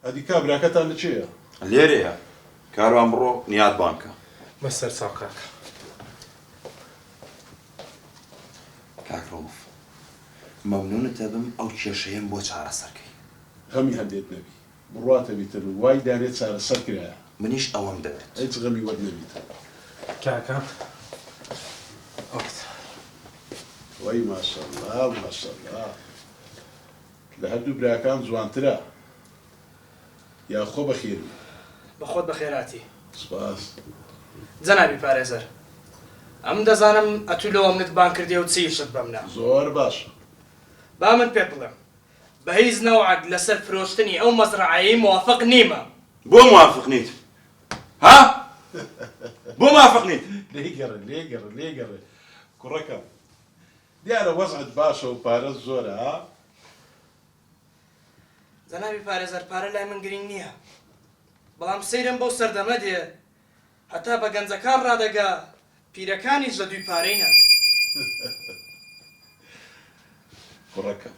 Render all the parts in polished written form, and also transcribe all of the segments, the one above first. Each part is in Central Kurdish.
ئەدی کابراکەتان لە کێیە؟ لێرەیە. کاروان بڕۆ نیات بانگ کە. بە سەرچاو کاکە. کاک ڕەوف مەمنونت ئەبم ئەو کێشەیەم بۆ چارەسەر کەی. غەمی هەندێت نەبی. بڕواتە بیتن وای دانێ چارەسەر کرایە. منیش ئەوەم دەوێت. هیچ غەمی وەت نەبیتن. کاکە ئەوەت. وەی ماشەڵا ماشەڵا لە هەردوو براکان جوانترە یاخۆ بەخێربێی. بەخۆت بەخێرهاتی. سوپاس. جەنابی پارێزەر ئەمن دەزانم ئەتوو لۆ ئەمنت بانگ کردیە و چ ئیشت بەمنە. زۆر باشە. با من پێت بڵێم بە هیچ نەوعەک لەسەر فرۆشتنی ئەو مەزرەعەیەی موافق نیمە. بۆ موافق نیت ها؟ بۆ موافق نیت؟ لێی گەڕێ لێی گەڕێ لێی گەڕێ کوڕەکەم دیارە وەزعت باشە و پارەت زۆرە ها؟ جەنابی پارێزەر پارە لای من گرینگ نییە بەڵام سەیرم بەو سەردەمە دێ هەتا بە گەنجەکان ڕادەگا پیرەکانیش لە دووی پارەینە. کوڕەکەم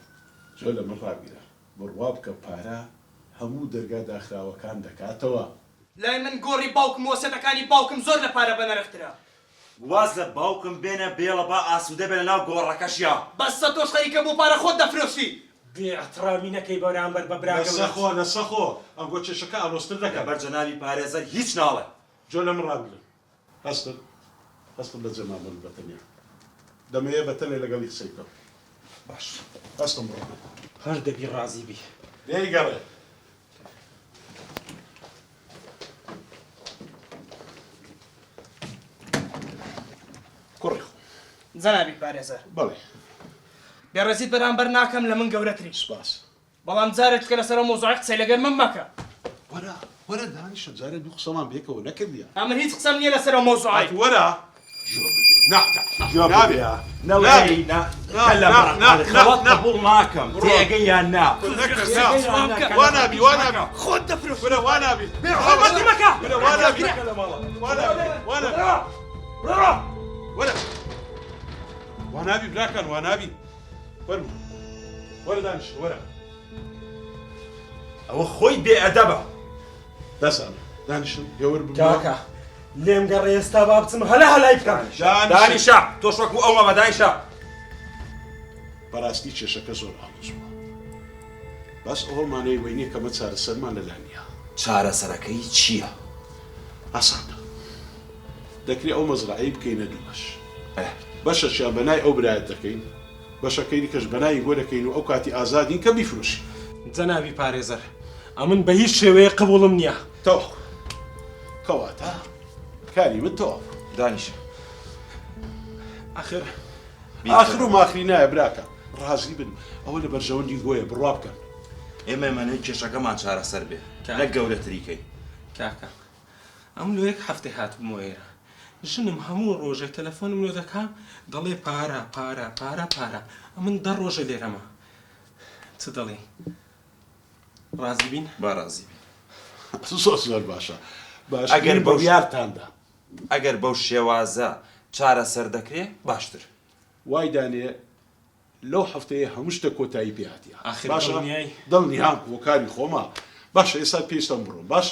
جۆ لە من ڕابگرە بڕوا بکە پارە هەموو دەرگا داخراوەکان دەکاتەوە. لای من گۆڕی باوکم و وەسێتەکانی باوکم زۆر لە پارە بەنرخترە. واز لە باوکم بێنە بێڵە با ئاسودە بێ لەناو گۆڕەکەشیا. بەسە تۆش خەریکە بۆ پارە خۆت دەفرۆشی. بێ ئیحتڕامی نەکەی بەرامبەر بە برا گەورەت. لەسەخۆ لەسەخۆ ئەمگۆ کێشەکە ئالۆزتر دەکەن. لەبەر جەنابی پارێزەر هیچ ناڵێم. جۆ لە من ڕابگرن. هەستن هەستن بە جێمان بن بەتەنیا دەمەوێ بەتەنێ لەگەڵی قسەی بکەم. باش هەستن بڕۆن. هەر دەبی ڕازی بی. لێی گەڕێ. کوڕی خۆم. جەنابی پارێزەر. بەڵێ. بێڕێزیت بەرامبەر ناکەم لە من گەورەتری. سوپاس. بەڵام جارێ تکە لەسەر ئەو مەوزوعە قسەی لەگەر من مەکە. وەرە وەرە دانیشە جارێ دوو قسەمان بێکەوە نەکردیە. ئەمن هیچ قسەم نیە لەسەر ئەو مەوزوعەی. ئەتوو وەرە. گوێ بگرە نا گوێ نابێ بگرە نەڵێی نا کە لە خەڵەت قبوڵ ناکەم تێئەگەی یان نا وا نابی وا نابی خۆت دەفرۆشی کورە وا نابی بێ حورمەتی مەکە کورە وا نابی وا نابی وا نابی وەرە وا نابی براکان وا نابی فەرموو وەرە دانیشە وەرە. ئەوە خۆی بێ ئەدەبە. دەسان دانیشن هێور ببنەوە. کاکە لێم گەڕێ ئێستا با بچم هەلا هەلای بکەم. دانیشە تۆش وەکو ئەو مەبە دانیشە. بەڕاستی کێشەکە زۆر ئاڵۆز بووە بەس ئەوە مانای وەی نیە کە مە چارەسەرمان لەلا نیە. چارەسەرەکەی چیە؟ ئاسانە دەکرێ ئەو مەزرەعەی بکەینە دوو بەش بەشەکیان بە نای ئەو برایەت دەکەین بەشەکەی دیکەش بە ناوی گۆ دەکەین و ئەو کاتی ئازادین کە بیفرۆشین. جەنابی پارێزەر ئەمن بە هیچ شێوەیەک قبوڵم نیە. تەواو کەواتە کاری من تەواو. دانیشە. ئاخر. ئاخر و ماخری نایە براکەم ڕازی بن ئەوە لە بەرژەوەندی گۆیە بڕوا بکەن. ئێمە ئەمانەوێت کێشەکەمان چارەسەر بێ نەک گەورەتری کەین. کاکە ئەمن لۆ یەک هەفتەی هاتبوومەوە ئێرە ژنم هەموو ڕۆژێ تەلەفۆنم لۆ دەکا دەڵێ پارە پارە پارە پارە ئەمن دە ڕۆژە لێرەمە چ دەڵێی ڕازی بین؟ با ڕازی بین. زۆر زۆر باشە ئەگەر باشترین بەو بڕیارتاندا. ئەگەر بەو شێوازە چارەسەر دەکرێ باشتر. وای دانێ لەو هەفتەیە هەموو شتە کۆتایی پێ هاتیە ئاخر باشە دڵنیای؟ دڵنیام بۆ کاری خۆمە باشە ئێستا پێویستە بڕۆم باش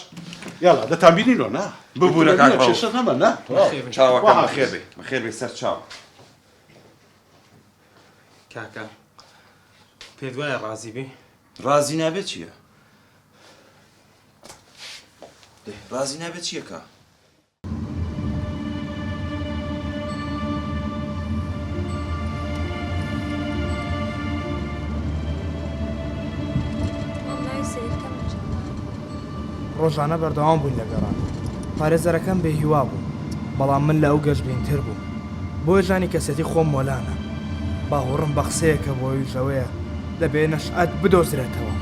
یاڵا دەتانبینینەوە نا ببورە کاک ڕەوف. کێشە نەما نا تەواو بەخێر بێی. چاوەکەم بەخێر خواحافیز. بێی بەخێر بێی سەر چاو. کاکە پێت وایە ڕازی بی؟ ڕازی نابێ چییە؟ دەی ڕازی نابێ چییە کا؟ ڕۆژانە بەردەوام بووین لە گەڕان. پارێزەرەکەم بێ هیوا بوو، بەڵام من لە ئەو گەشبینتر بووم. بۆیە ژانی کەسێتی خۆم مۆلانە. باوەڕم بە قسەیەک هەبوو ئەویش ئەوەیە دەبێ نەشئەت بدۆزرێتەوە.